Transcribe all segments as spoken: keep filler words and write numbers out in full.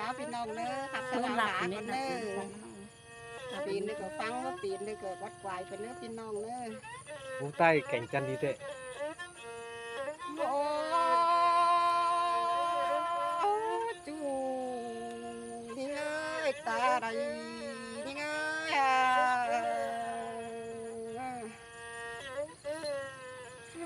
ꞌPi ꞌnọng ꞌnớ, khắp ꞌsớ ꞌlạ ꞌlạ con ꞌnớ. ꞌPi ꞌnớ ꞌcọ ꞌphắng, ꞌpi ꞌnớ ꞌcọ bắt quái con ꞌnớ ꞌpi ꞌnọng ꞌnớ. Ú, tai kẻng chăn đi ꞌtẹ. Ô, ꞌchu ꞌnhính ơi, ta đảy ꞌnhính ơi à.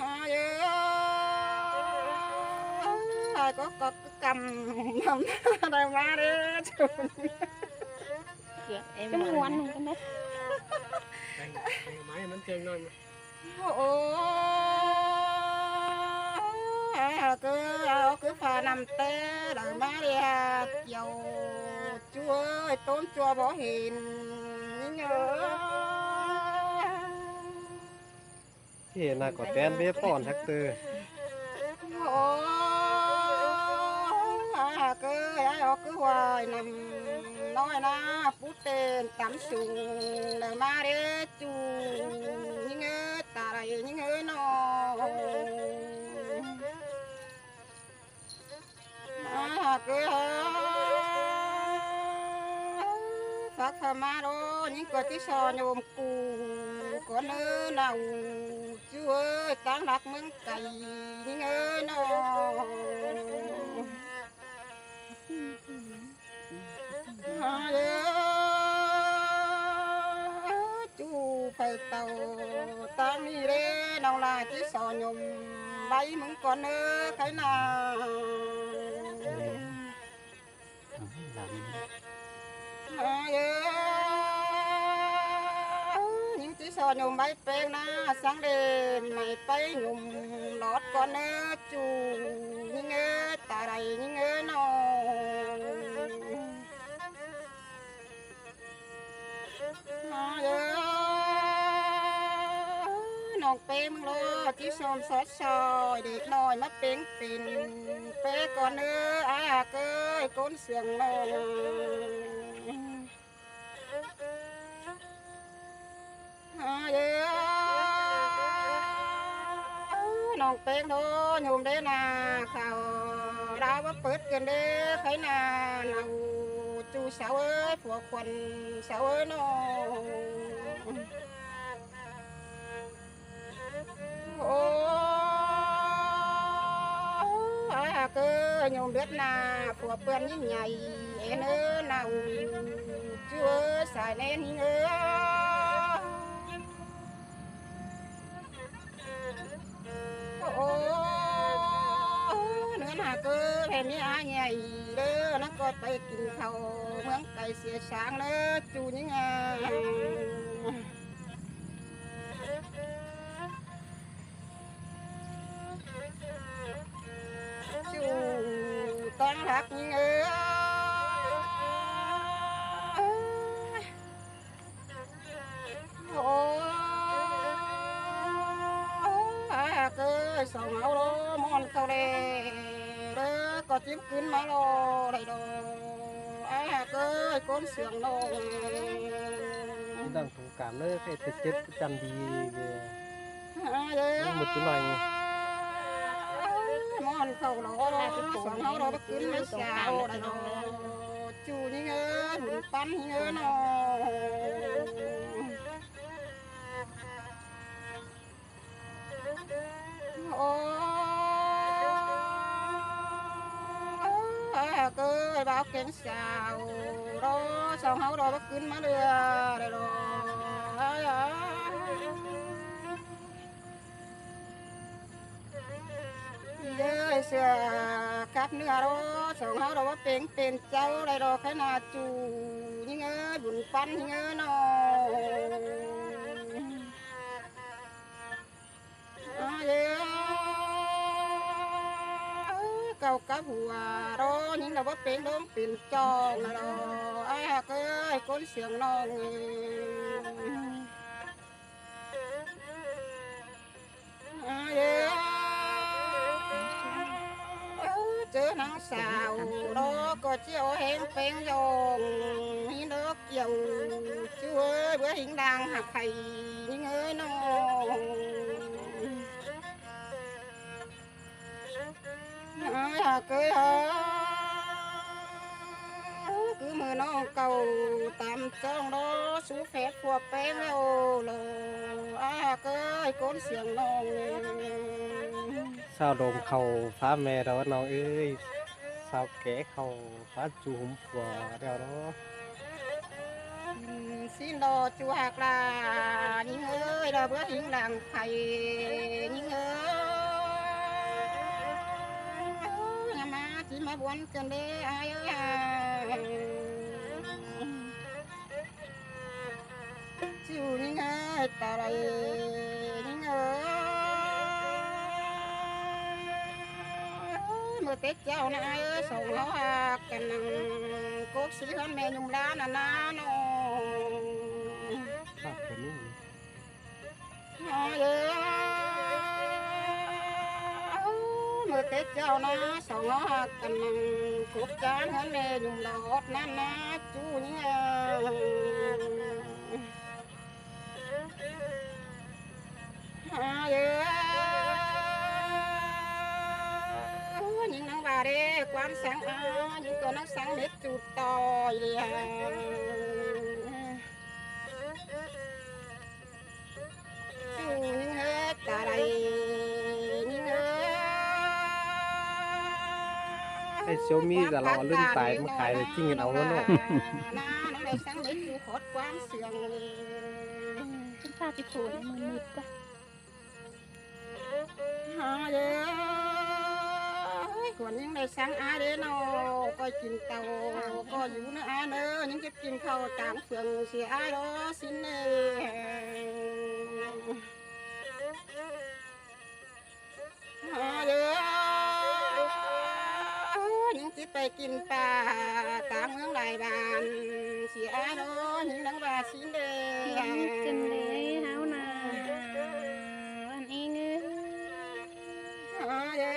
Ai ơi, ai có có cứ cầm nắm đòi má đấy. Em muốn không có đấy. Máy nó chơi non. Ô, ai hả cứ, ai cứ pha nằm té đòi má đi à, kiểu chúa ơi, tốn chúa bỏ hình. Thế là có tên bếp phòn hắc tư. Ô, ai hả cứ, ai hả cứ hoài nằm nói na, pú tên tắm sùng, đòi má đi. Chu, ꞌnhính ơi, ta đảy ꞌnhính ơi nó. Ai hả cứ hả. Phác pha ꞌmá đô, ꞌnhính ꞌcọ ꞌchí so nhôm cu, con ơi nả ú. Chu ơi, ꞌtáng lắc ꞌmướng cay, ꞌnhính ơi nó. Ai ơi, chu phải tàu ꞌtáng ꞌnị đế, ꞌnọng ꞌlạ ꞌchí so nhôm báy ꞌmướng con ơi, kháy nả. Ai ơi, ꞌnhính ꞌchí so nhôm báy ꞌpéng nả, sáng đêm mảy pay nhôm lót con ơi, chu, ꞌnhính ơi, ta đảy ꞌnhính ơi nó. Ai ơi, ꞌnọng ꞌpéng ꞌmướng ꞌlạ, ꞌchí sôm sót soi, đếc ꞌnọi ꞌmá ꞌpéng pên, ꞌpéng con ơi, ai hả cứ, con sương ꞌnọng. Ai ơi, ꞌnọng ꞌpéng đô, nhôm đế nả, khảu đao báu pớt kiên đế, kháy nả, nả ú, chu sáu ơi, phua khuôn sáu ơi nó. Ô, ai hả cứ, nhôm đét nả, phua ꞌpươn ꞌnhính nhảy, ên ơi, nả ú, chu ơi, sai ꞌnén ꞌnhính ơi. Ô, ꞌnớ nả cứ, hên ꞌnị ai nhảy, đơ, nả ꞌcọ pay kin khảu, ꞌmướng cay sia sáng ꞌnớ, chu ꞌnhính à. Chu ꞌtáng lắc ꞌnhính ơi. Ô, ai hả cứ, song ꞌháu đô, ꞌmón khảu đê, đơ, ꞌcọ chím ꞌcứn ꞌmá ꞌlạ, đảy đô. Ai hả cứ, con sương ꞌnọng. Đang Cảm ơn, phải thực chất chăm đi về. Ai ơi, ꞌmá ꞌmựt ꞌchí ꞌnọi. ꞌMón khảu ꞌlạ, song ꞌháu đô báu ꞌcứn ꞌmá sao đảy đô. Chu ꞌnhính ơi, bun ꞌpắn ꞌnhính ơi nó. Ô, ai hả cứ, báu kén sao đô, song ꞌháu đô báu ꞌcứn ꞌmá ꞌlạ, đảy đô. Ai ơi. Ơi, sưa khắp ꞌnưa đô, song ꞌháu đô báu pên pên cháu đảy đô, kháy nả chu ꞌnhính ơi, bun ꞌpắn ꞌnhính ơi nó. Ai ơi, cau cắp hua đô, ꞌnhính đô báu pên đông pên chong đảy đô. Ai hả cứ, con sương ꞌnọng. Ai ơi, ꞌchớ nắng sao đô ꞌcọ ꞌchí ók ꞌhéng ꞌpéng dông, ꞌnhính đô kiêu, chu ơi, báu ꞌhính đang hảư khay ꞌnhính ơi nó. Ai hả cứ hả. Cảu tăm ꞌchong đó sú phép phua ꞌpéng ꞌlẹo lo. Ải ꞌhặc ới, ꞌcốn siêng ꞌnọng. Sao đôm khảu phá ꞌme đó ꞌnọng ới. Sao ké khảu phá ꞌchu húm phua ꞌlẹo đó. Ừm, ꞌsịn lo ꞌchu ꞌhặc ꞌla, ꞌnhính ới, lo báu ꞌhính lăng khay, ꞌnhính ới. ꞌNhá ꞌmá ꞌchí ꞌmá buôn căn đé ải ới à. ꞌChu ꞌnhính ới, ta đảy ꞌnhính ới. ꞌMự Tết chảu ꞌnị ải ới, song ꞌháu ꞌhặc căn nẳng cốc sí ꞌhướn ꞌme ꞌnhum ꞌlạ ꞌnặn ꞌnớ ꞌnọng. Ải ới, ꞌmự Tết chảu ꞌnị song ꞌháu ꞌhặc căn nẳng cốc chán ꞌhướn ꞌme ꞌnhum ꞌlạ ꞌnặn ꞌnớ, ꞌchu ꞌnhính ới. Ải ới, ꞌnhính ꞌnăng ꞌva đé ꞌquám săng a, ꞌnhính ꞌcọ ꞌnăng săng mết ꞌchu ꞌtoi ꞌlẹo. ꞌChu ꞌnhính ới, ta đảy ꞌnhính ới. Ải Xiaomi ꞌdệt lo ꞌlứm tai ꞌmá khai ꞌlẹo ꞌchí ngên au ꞌnớ ꞌnọng. ꞌNa ꞌnăng đảy săng mết ꞌchu khót ꞌquám siêng. ꞌChí pha ꞌchí phủ ꞌnị ꞌmự mịt ꞌquá. Ải ới, khuôn ꞌnhính đảy săng ải đé ꞌnọng, ꞌcoi kin tảu ꞌcọ dú ꞌnớ ải ꞌnớ, ꞌnhính ꞌchí kin khảu ꞌtáng phượng sia ải đó ꞌsịn ꞌnị. Ải ới, ꞌnhính ꞌchí pay kin ꞌpa ꞌtáng ꞌmướng lai ban sia ải đó, ꞌnhính ꞌnăng ꞌva ꞌsịn đé. Kin căn đé ꞌháu ꞌnạ. Ăn ꞌính ới. Ải ới,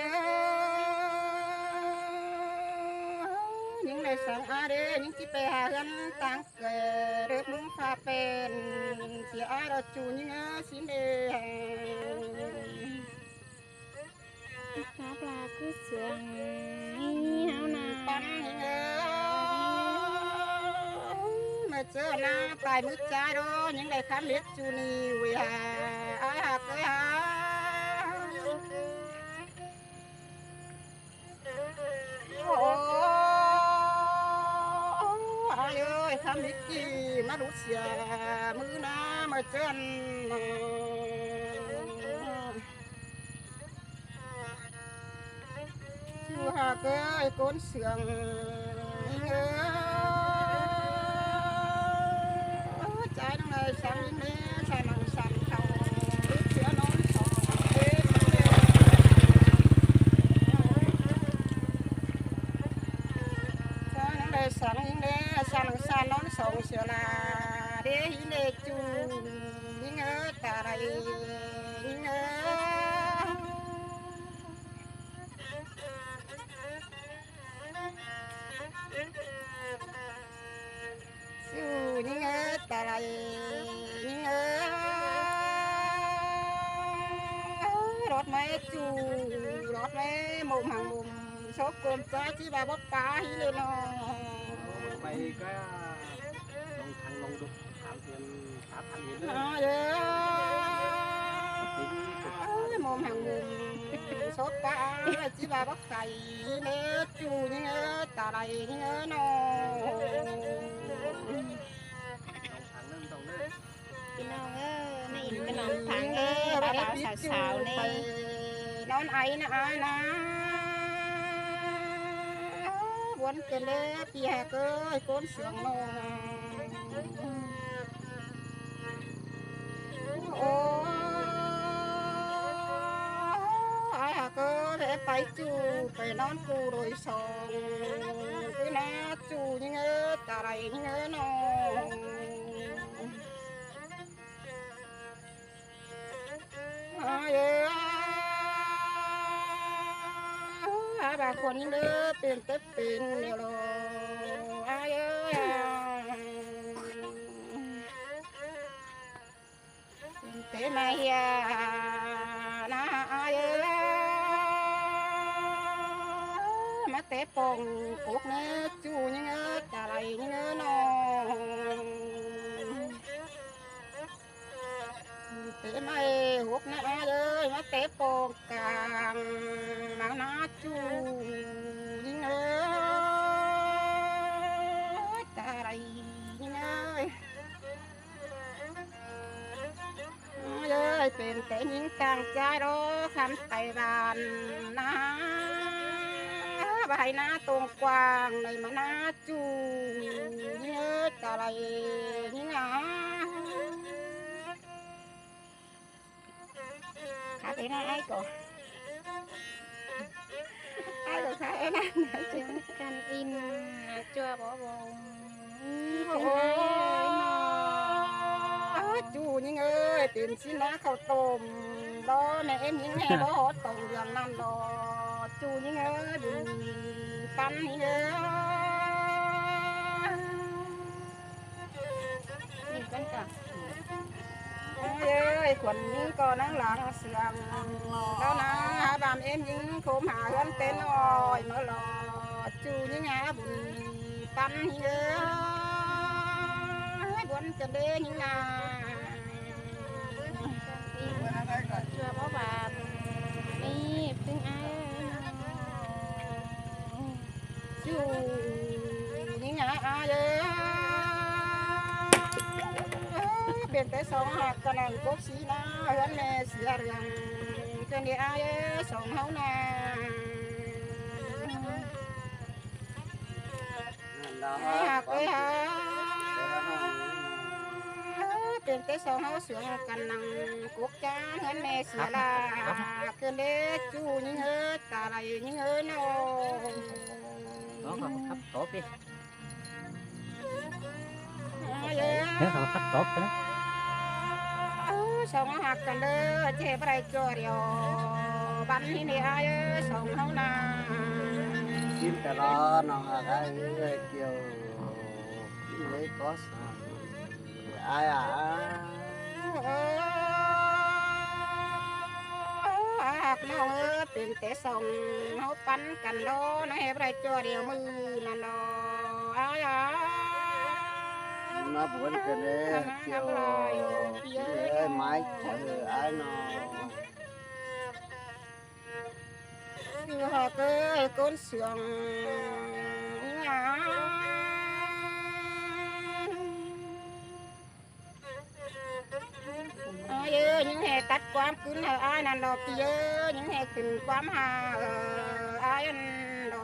ꞌnhính đảy săng ải đé, ꞌnhính ꞌchí pay ha ꞌhướn ꞌtáng ꞌcới ꞌlợp ꞌmướng pha pên sia ải đó ꞌchu ꞌnhính ới ꞌsịn đé. Khắp ꞌla ꞌcứ siêng ꞌnị ꞌháu ꞌnạ. Păng ꞌnhính ới. ꞌMự ꞌchớ ꞌnạ pay ꞌmự ꞌchái đó, ꞌnhính đảy khắm mết ꞌchu ꞌnị ꞌviạk. Ải ꞌhặc ới ải. Ôi, ải ới, khắm mết ꞌchí ꞌmá đút sia ꞌmự ꞌnạ ꞌmự ꞌchớ ꞌnạ. ꞌChu ꞌhặc ới, ꞌcốn siêng ꞌnhính ới. Ôi, ꞌchái ꞌnăng đảy săng ꞌnhính đé, ꞌchái ꞌnăng săng khảu đút sia ꞌnọng song. ꞌChái ꞌnăng đảy săng ꞌnhính đé, săng săng ꞌnọng song sia ꞌla đé ꞌhính đé ꞌchu ꞌnhính ới, ta đảy ꞌnhính ới. ꞌChu ꞌnhính ới, ta đảy ꞌnhính ới. Lót ꞌmá ꞌchu, lót ꞌmá môm hăng môm sốp côm ꞌchái ꞌchí ꞌva bók pá ꞌhí ꞌlẹo ꞌnọ. Pay ꞌcọ lông thăng lông đục thám thiêng. Ải ới, môm hăng môm sốp pá ꞌchí ꞌva bók cay ꞌnị ꞌchu ꞌnhính ới, ta đảy ꞌnhính ới ꞌnọ. ꞌPi ꞌnọng ới, ꞌmá ỉn ꞌcọ ꞌnọng thắng ới, báu đáo sáo sáo ꞌnị. Nón áy ꞌnạ ải ꞌnạ. Buôn căn đé ꞌpi ꞌhặc ới, ꞌcốn siêng ꞌnọng. Ôi, ải ꞌhặc ới, đé pay ꞌchu, pay nón cu đôi song. ꞌCứ ꞌnạ ꞌchu ꞌnhính ới, ta đảy ꞌnhính ới ꞌnọ. Ải ới, ải ꞌva khuôn ꞌnhính đé pên tết pên ꞌnị lo. Ải ới, pên tết ꞌmá ꞌhia ꞌnạ ải ới. ꞌMá té pông cốc ꞌnớ ꞌchu ꞌnhính ơi, chả đảy ꞌnhính ơi ꞌnớ. Té ꞌmạy hốc ꞌnớ ơi, ꞌmá té pông cang máư ꞌná ꞌchu ꞌnhính ơi, chả đảy ꞌnhính ơi. Ơi ơi, pên té ꞌnhính ꞌtáng ꞌchái đó khắm tai ꞌván ꞌná, bái ꞌná tông quang ꞌnị ꞌmá ꞌná ꞌchu ꞌnhính ơi, chả đảy ꞌnhính ơi. Khá té ꞌnớ ai ꞌcọ. Ai ꞌcọ khá té ꞌnớ. Chướng căn in, chua bó bông. Ôi, ôi, ꞌchu ꞌnhính ơi, pên ꞌsịn ꞌná khảu tôm. Đó ꞌnẹ ꞌnhính ꞌnẹ bó hốt tông đường ꞌnặn đó. ꞌChu ꞌnhính ơi, bun ꞌmí păn ꞌnhính ơi. Ôi ơi, khuôn ꞌnhính ꞌcọ ꞌnăng lăng sương. Đó ꞌná, hả bam ꞌếm ꞌnhính khốm hả ꞌhướn tên ỏi ꞌmá lo. ꞌChu ꞌnhính hả bun ꞌmí păn ꞌnhính ơi, bun ꞌchớ đế ꞌnhính ꞌná. Chua bó bam ꞌmí ꞌpứng ai ơi. ꞌChu ꞌnhính hả ai ơi. Pên té song ꞌhặc căn ꞌnăng cốc ꞌsịn ꞌná ꞌhướn ꞌme sia rương. ꞌChớ đế ai ơi, song ꞌháu ꞌnạ. Ai ꞌhặc ơi hả. Pên té song ꞌháu sương căn ꞌnăng cốc ꞌchá ꞌhướn ꞌme sia ꞌlạ. ꞌChớ đế ꞌchu ꞌnhính ơi, chả đảy ꞌnhính ơi ꞌnớ. Đó, khắp cốc đi. Ai ơi. Thế là khắp cốc đấy. Ơ, song ꞌhặc căn đé, ꞌchớ bái ꞌchua điêu. Bắn ꞌnị ai ơi, song ꞌháu ꞌnạ. Xin tà lo, ꞌnọng ꞌhặc ai ơi, kiêu. Xin lấy có sao. Ai à. Ơ, ꞌhặc ꞌnọng ơi, pên té song ꞌháu păn căn đó, ꞌnọng hê bái ꞌchua điêu ꞌmự ꞌnặn đó. Ai à. Nó buôn căn đé, kiêu. Ơi, mái chữ ai nó. ꞌChu ꞌhặc ơi, ꞌcốn sương. Ai ơi, ꞌnhính hê tắt ꞌquám ꞌcứn hả ai ꞌnặn đó ꞌpi ơi, ꞌnhính hê khửn ꞌquám hả, ơ, ai ꞌnặn đó.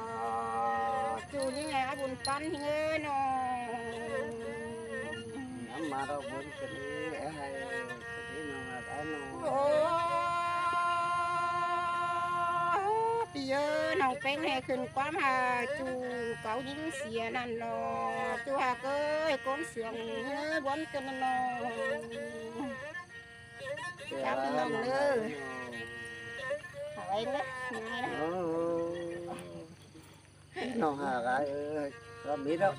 ꞌChu ꞌnhính hê ai bun păn ꞌnhính ơi ꞌnớ. Ngắm mà đâu buôn căn đé, ai, căn đé ꞌnọng ꞌhặc ai ꞌnớ. Ơ, ꞌpi ơi, ꞌnọng ꞌpéng hê khửn ꞌquám hả ꞌchu cáu ꞌnhính sia ꞌnặn đó. ꞌChu ꞌhặc ơi, ꞌcốn sương ơi, buôn căn ꞌnặn đó. Chào ꞌpi ꞌnọng ꞌnớ. Hả, anh đó, ngài đó. Ơ, ơ. ꞌNọng ꞌhặc ai ơi, có mít đó.